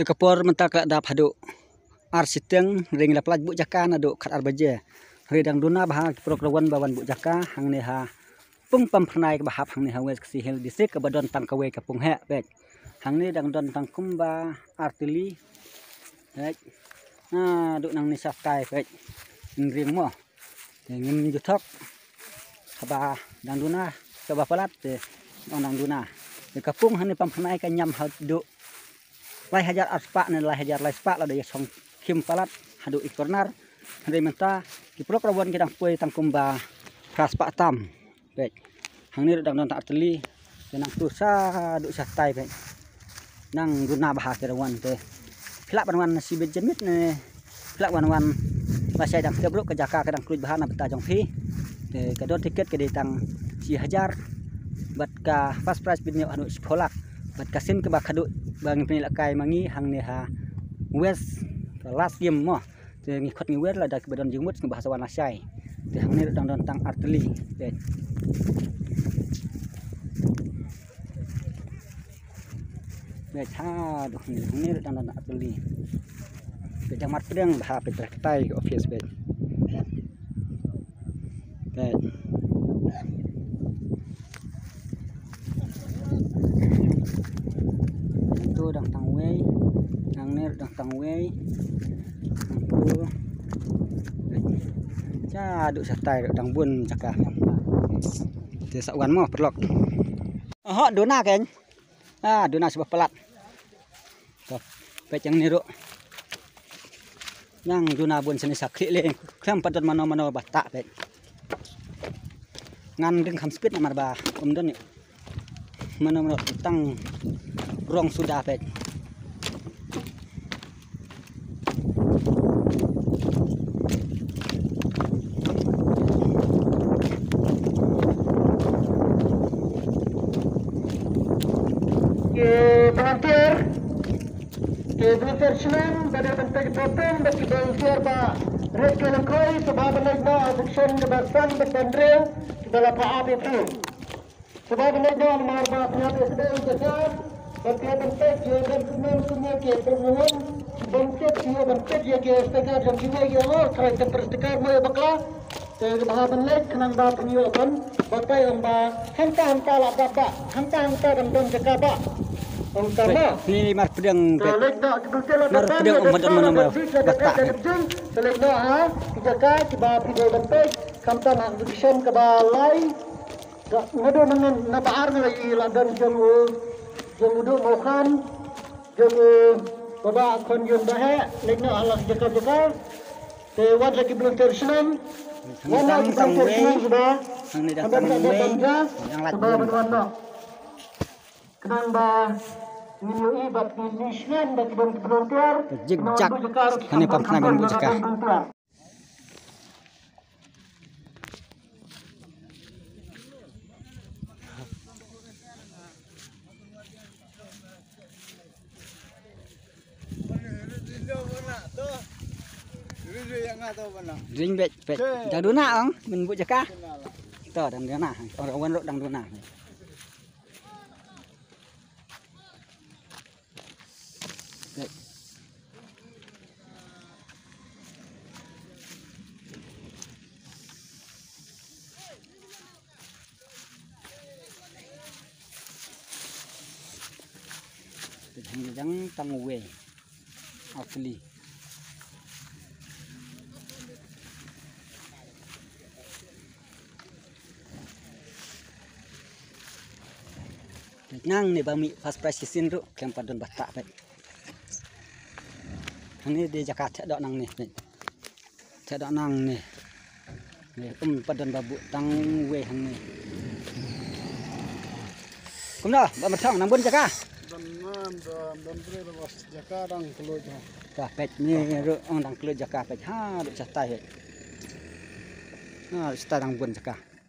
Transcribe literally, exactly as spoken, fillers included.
Ka por mynta ka la dap haduh ar shiteng, hynrei ngi la pynlait buh jaka naduh khat ar baje. Hynrei dang duna bha ki paralok ruh wan ba wan buh jaka hangne ha pung Pamphyrnai kaba hap hangne ha West Khasi Hills District, kaba don tang kawei ka pung heh peit. Hangne dang don tang kumba ar tylli. Peit. Naduh nangne shatai peit. Nring mo. Te ngim ju thok. Haba dang duna, kaba palat te ong dang duna. Te ka pung hangne Pamphyrnai ka ñiam haduh lai hajar ar spah ne lai hajar lai spah, lada ïa shong khim palat haduh i corner. Hynrei mynta ki paralok ruh wan ki dang poi tang kumba phra spah tam. Peit. Hangne ruh dang don tang ar tylli. Te nangtu shaduh shatai peit. Nang duna bha ki ruh wan te. Phi lah ban wan shi bit janmiet ne. Phi lah ban wan lashai dang tep ruh, ka jaka ka dang khlem bha na bynta jong phi. Te ka dor tiket ka dei tang shi hajar. Bad ka first prize pynïoh haduh shiphew lak. Bad ka sien kaba khadduh ba ngin pynlehkai ma ngi hangne ha West, ka last game mo. Te ngi khot ngi wer, lada kiba don jingmut ngi ba ha sa wan lashai. Te hangne ruh dang don tang ar tylli. Peit. Peit haduh hangne, hangne ruh dang don tang ar tylli. Peit dang mar pdeng bha, peit bha katai ka office peit. Peit. Tu dang tang wei. Hangne ruh dang tang wei. Nangtu. Shaduh shatai ruh dang bun jaka. Te sa wan mo paralok. Oho, duna kein. Ah, duna shu ba palat. To, peit hangne ruh. Nang duna bun shane sha khlieh lei. Khlem pat don mano mano ba tah peit. Ngan ring kham speed namar ba ym don ïa mano mano, tang rong suda peit. Ki volunteer, ki volunteer shnong, ba dei ban peit bottom, ba ki volunteer ba rit ki lyngkhoi, sngewbha ban leit noh ha section kaba san bad ba hynriew, kiba la pha ap ïa phi. Sngewbha ban leit noh namar ba phi hap ïa sdang ïa ka jaka, ba phi hap ban peit ïa ka kmen kumne ki dong ngun, ban peit ïa, ban peit ïa ki sticker jong kiwei ki ong, trai temper sticker mo ïa bakla. Te sngewbha ban leit khnang ba phin ïoh ban batai ong ba hangta hangta la dap ba, hangta hangta dang don jaka ba. Ong ka mo. Ni mar pdeng. Te leit noh ki bynta la dap ba, mar pdeng ong ba don mano ba tah. Te leit noh ha ki jaka kiba phi dei ban peit, khamtam ha section kaba lai. Naduh na, na ba ar ngi la ïohi la don jong u, jong u Duh Mawkhan, jong u Baba Khon Yun Baheh, leit noh ha la jaka jaka. Te wat la ki volunteer shnong, wat la ki volunteer shnong suda. Hangne dah tang wei, hangne dah tang wei. Suda ban wan noh. Khnang ba ngin ïohi ba ki shnong ba ki don ki volunteer. Jig jak. Hangne pam khnang ban buh jaka. Ring beit, beit. Dang duna ong, men buh jaka. To, dang duna. Ong rawan rok dang duna. Beit. Te jang tang wei. Asli. Nangne ba mih first prize shisien ruh khlem pat don ba tah peit. Hangne dei jaka theh doh nangne peit. Theh doh nangne. Ne um pat don ba buh tang wei hangne. Kumno ba Myrthong, nang bun jaka? Don man, don, don bre ba jaka dang kloi jaka. Ka peit ni ruh ong dang kloi jaka peit. Ha ruh shatai peit. Ha ruh shatai dang bun jaka.